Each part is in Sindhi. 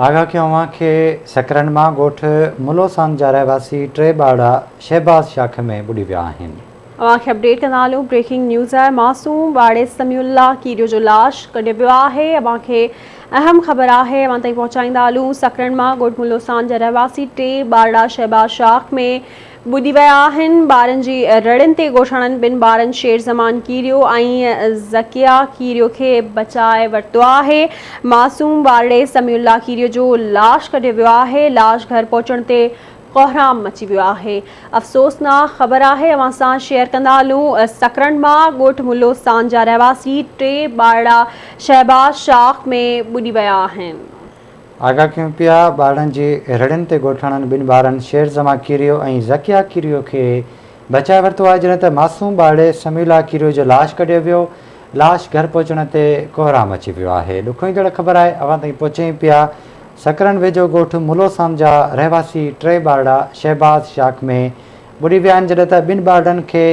آگاهه ڪيون اوهان کي سڪرنڊ مان ڳوٺ ملوسان جا رهواسي ٽي ٻارڙا شهباز شاخ ۾ ٻڏي ويا آهن. اوهان کي اپڊيٽ ڪندا هلون بريڪنگ نيوز آهي معصوم ٻارڙي سميع الله ڪيريو جو لاش ڪڍيو ويو آهي اوهان کي اهم خبر آهي اوهان تائين پهچائيندا هلون سڪرنڊ مان ڳوٺ ملوسان جا رهواسي ٽي ٻارڙا شهباز شاخ ۾ ٻڏي ويا آهن، ٻارن جي رڙين تي ڳوٺاڻن ٻن ٻارن شير زمان ڪيريو ۽ ذڪيا ڪيريو کي بچائي ورتو آهي، معصوم ٻارڙي سميع الله ڪيريو جو لاش ڪڍيو ويو آهي، لاش گهر پهچڻ تي ڪهرام مچي ويو آهي، افسوسناڪ خبر آهي اوهان سان شيئر ڪندا هلون، سڪرنڊ مان ڳوٺ ملو سان جا رهواسي ٽي ٻارڙا شهباز شاخ ۾ ٻڏي ويا آهن. آگاهه ڪيون پيا، ٻارڙن جي رڙين تي ڳوٺاڻن ٻن ٻارن شير زمان ڪيريو ۽ ذڪيا ڪيريو کي بچائي ورتو آهي، جڏهن ته معصوم ٻارڙي سميع الله ڪيريو جو لاش ڪڍيو ويو، لاش گهر پهچڻ تي ڪهرام اچي ويو آهي، ڏکوئيندڙ خبر آهي، اوهان تائين پهچايون پيا، سڪرنڊ ويجهو ڳوٺ ملوسان جا رهواسي ٽي ٻارڙا شهباز شاخ ۾ ٻڏي ويا آهن، جڏهن ته ٻن ٻارڙن کي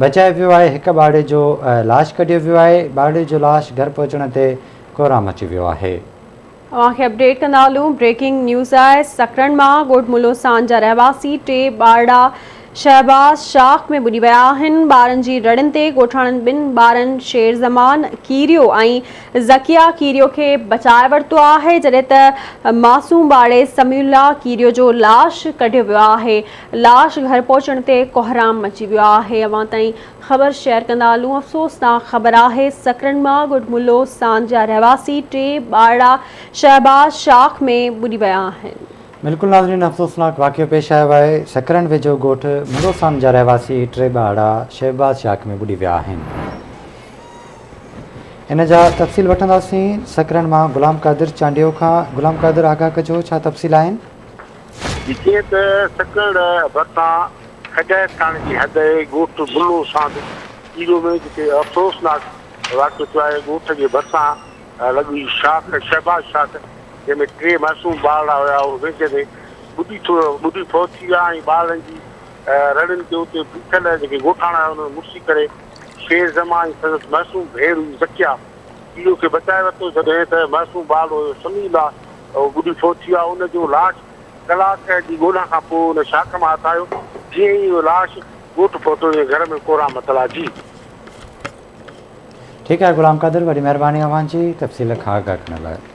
بچايو ويو آهي، هڪ ٻارڙي جو لاش ڪڍيو ويو آهي، ٻارڙي جو لاش گهر پهچڻ تي ڪهرام اچي ويو آهي. اوهان کي اپڊيٽ ڪندا هلون بريڪنگ نيوز آهي سڪرنڊ مان ڳوٺ ملوسان جا رهواسي ٽي ٻارڙا شهباز شاخ ۾ ٻڏي ويا آهن ٻارن جي رڙين تي ڳوٺاڻن ٻن ٻارن شير زمان ڪيريو ۽ ذڪيا ڪيريو کي بچائي ورتو آهي جڏهن ته معصوم ٻارڙي سميع الله ڪيريو جو لاش ڪڍيو ويو آهي لاش گهر پهچڻ تي ڪهرام مچي ويو آهي اوهان تائين خبر شيئر ڪندا هلون افسوسناڪ خبر آهي سڪرنڊ مان ڳوٺ ملو سان جا رهواسي ٽي ٻارڙا شهباز شاخ ۾ ٻڏي ويا آهن. بلڪل ناظرين افسوسناڪ واقعو پيش آيو آهي سڪرنڊ ويجهو ڳوٺ ملو سان جا رهواسي ٽي ٻارڙا شهباز شاخ ۾ ٻڏي ويا آهن ان جا تفصيل وٺنداسين سڪرنڊ مان غلام قادر چانڊيو کان غلام قادر آگاهه ڪجو ڇا تفصيل آهن. جيئن ته سڪرنڊ ڀرسان کجائي ٿاڻي جي حد جي ڳوٺ بلو ساند ڪيريو ۾ جتي افسوسناڪ واقعو ٿيو آهي ڳوٺ جي ڀرسان لڳي شاخ شهباز شاخ جنهن ۾ ٽي معصوم ٻارڙا هيا اهي ويجهندي ٻڏي ٻڏي فوت ٿي ويا ۽ ٻارڙن جي رڙين تي اتي بيٺل جيڪي ڳوٺاڻا هيا انهن مڙسي ڪري شير زمان ۽ سندس معصوم ڀيڻ هئي ذڪيا ڪيريو کي بچائي ورتو جڏهن ته معصوم ٻارڙو هيو سميع الله اهو ٻڏي فوت ٿي ويو ان جو لاش ڪلاڪ جي ڳولا کان پوء ان شاخ مان هٿ آيو، جيئن ئي اهو لاش ڳوٺ پهتو ائين گهر ۾ ڪهرام متل آ. جي. ٺيڪ آهي غلام قادر وڏي مهرباني اوهان جي تفصيل کان آگاهه ڪرڻ لاء.